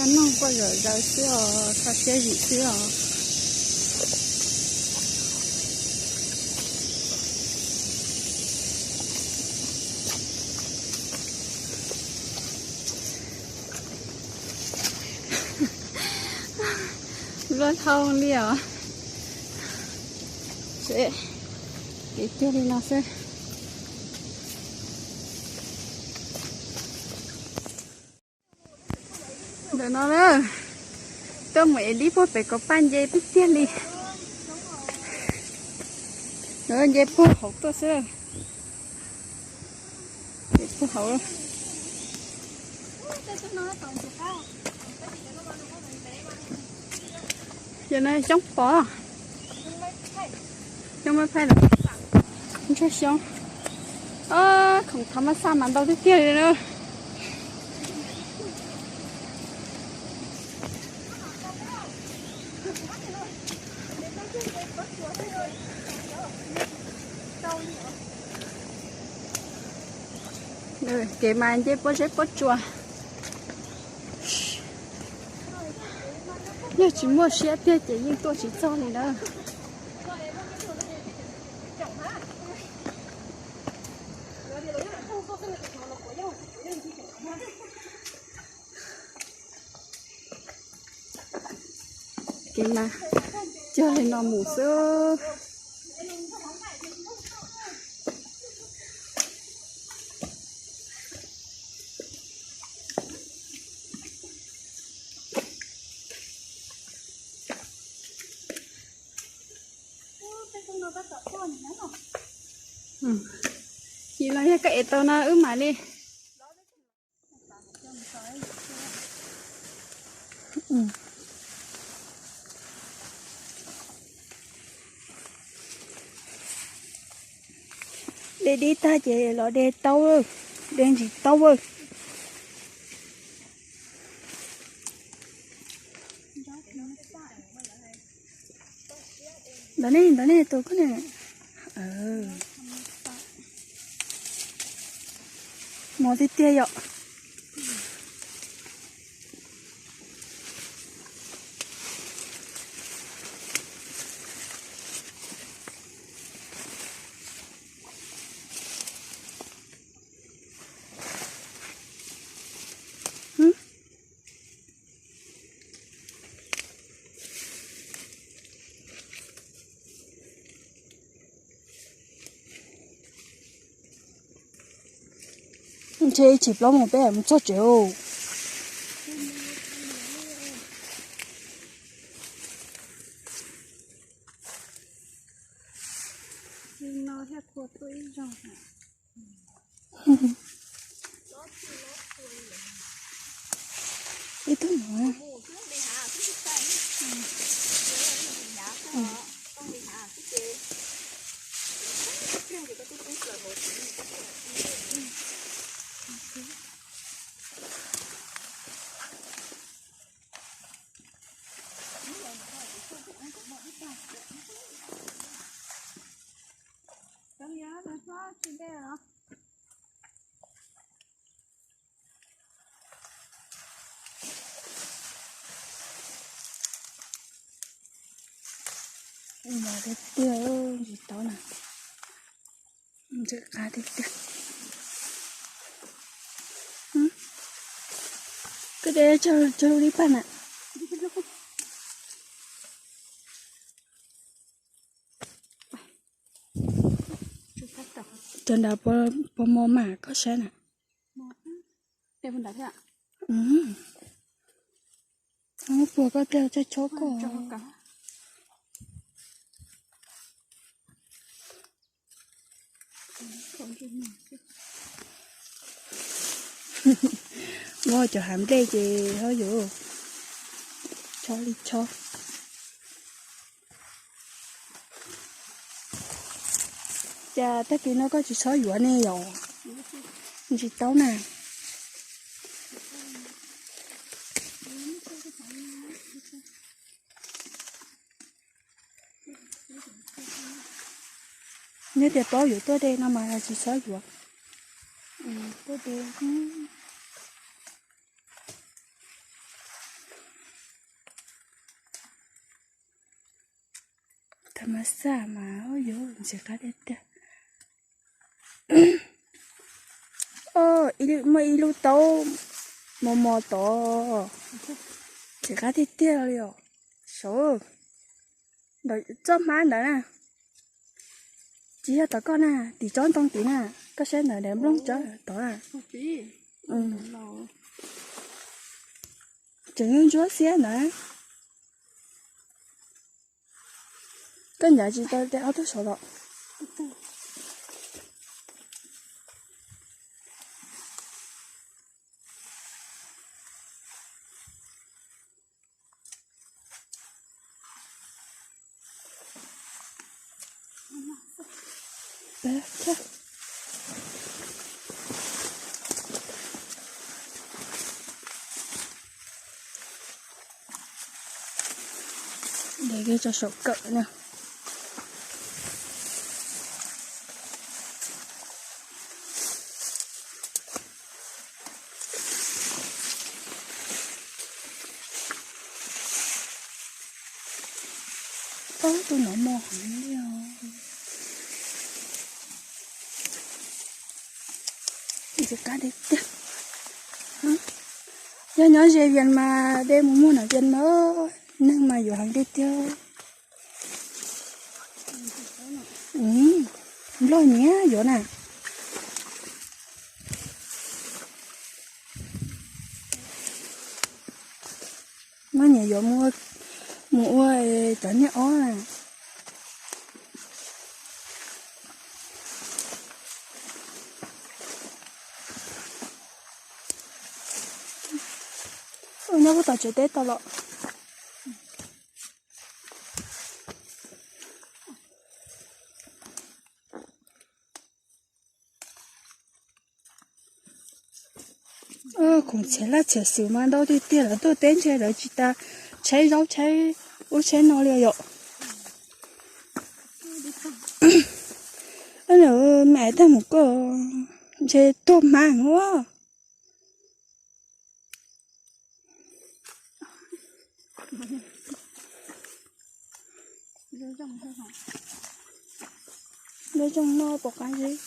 Noj quaj zom zaws xwb os, kho siab zim xwb os. Luaj dhau li os. Kev cuag li no xwb. Ntawm no na, tuaj mus ev dib puag pem kaum paj nce tiag tiag li. Nce puag hauv tuaj xwb. Puag hauv. Cov no xyoob pos, xyoob mab phaij los, ntsuag xyoob. Khoom thav mas xaj mas ntau tiag tiag li na. Kev mas nce pob zeb pob tsuas. Yog tsis muaj siab tiag ces yeej tuaj tsis txog li na. Kev mas cuag li no mus xwb. Sim los yog koj ev tau no wb mam li. De dib tag ces los de taub, de ntsis taub. Ntawm ne, ntawm ne tus koj ne. Mos tiag tiag yom. Ntshe ib chim plaub mus peb mus txog tsev. Ib tug no. Mos tiag tiag, ntsis taub na. Ntxim qab tiag tiag. Koj de cog lub dib paj na. Cov nrad puas mos mas koj saib na. Puas koj pliag tso chob koj. Muab cov hav nplej ces ho yuav chob li chob. Cas tag kis no koj tsis txhob yuav ne yom? Ntsis taub na. Neb tias paub yuav tuaj de no mas tsis txhob yuav. Tuaj de. Xaj mas yuav ntxim qab tiag tiag. Muaj ib lub taub mos mos tod, ntxim qab tiag tiag li os. Saud, ntawm tsob hmab ntawd na, tsis yog tom koj na, tim tsob ntoo tid na, koj saib ntawm daim nplooj tsob tod na. Tseem ntsuab xiab ntawd. Koj ncav tsis tau tej ob tug saud los. Tso saum kawm na. Ob tug no mos heev li os. Ntxim qab tiag tiag. Yog nyob ze Vias mas de mus muag nram Vias mas neeg mas yuav heev tiag tiag. Nplog nyiam yuav na. Nplog nyiam yuav mus ua cov niag ob na. Nyob puag tom tsev teb tau los. Khoom txhiam laj txhiam xwm mas ntau tiag tiag, lawv tuaj teb ntshe lawv tsis tas tshaib zaub tshaib ub tshaib no li yom. Mam tag mus koj ntshe tuag hmab ua. Lub rooj noj pom qab zib.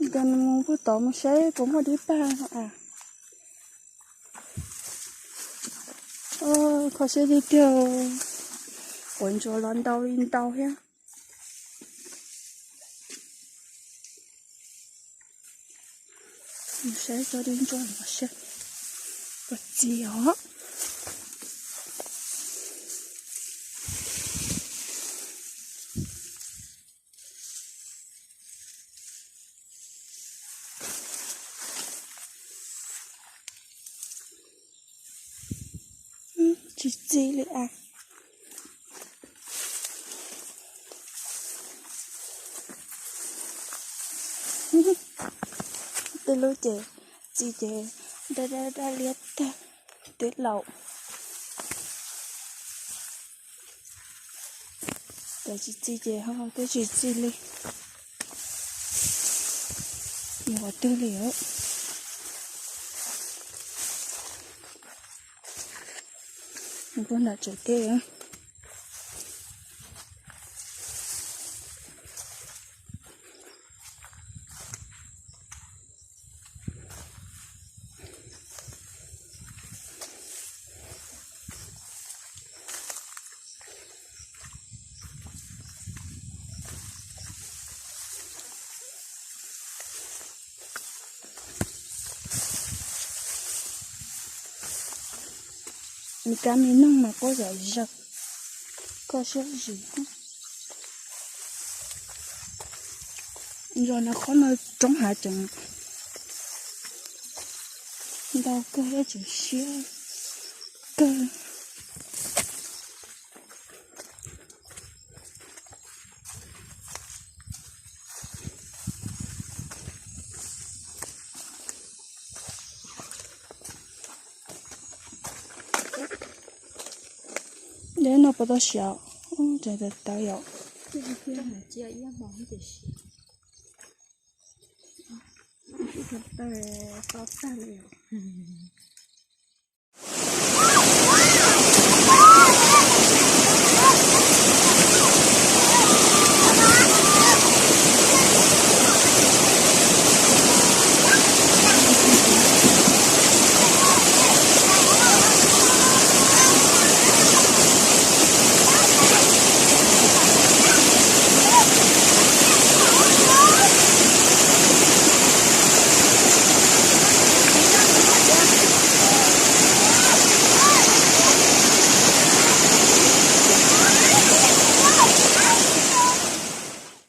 Nkawd mus puag tod mus saib puas muaj dib pag a. Kho siab tiag tiag, quav ntsuas los ntau li ntau thiab. Mus saib tso dib ntsuab los saib puas txi os. Tsis txi li a. Tej lub ces txi ces daj daj daj liab tag, twb laus. Cov tsis txi ces ho twb tsis txi li. Mus qhov twg li os? Mus puag nram tsev teb. Me kab me noog mas quaj zom zaws, kho siab zim. Zos no qhov no roob hav tseem ntau kawg, tseem siab kawg. Dej no puas tau siav? Tseem tawv tawv yom. Cia ib hmo ces siav. Ib co taw to tag li.